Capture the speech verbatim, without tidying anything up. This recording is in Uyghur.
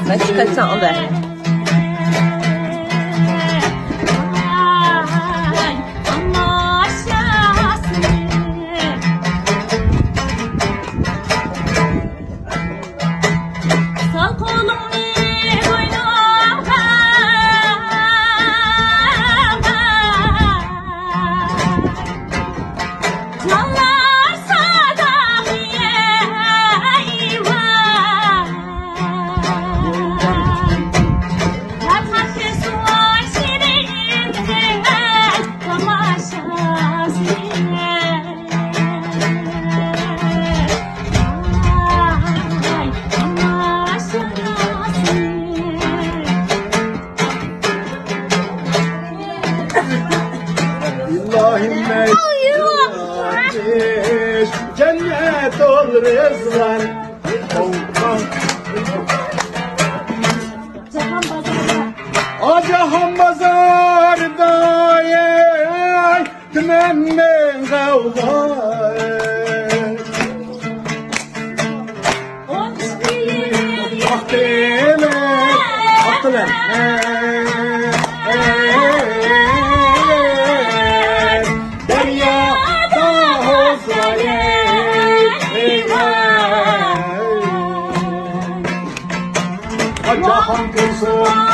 مەن چىقارساڭ ئۇندا. سال قولۇڭنى بوينۇمغا، جانلار ساداقى، ئەيۋاھ. پەرھات سۇ شېرىن تاماشاسى. ئىلاھىم، جەننەتۇل رىزۋان. جاھان بازاردا، ئا، جاھان بازاردا، ئەي، تۈمەنمەن غەۋغا. ئاقىلىم، ئاقىلىم. دەريادا ھوزۇن، جاھان كۆرسۇن.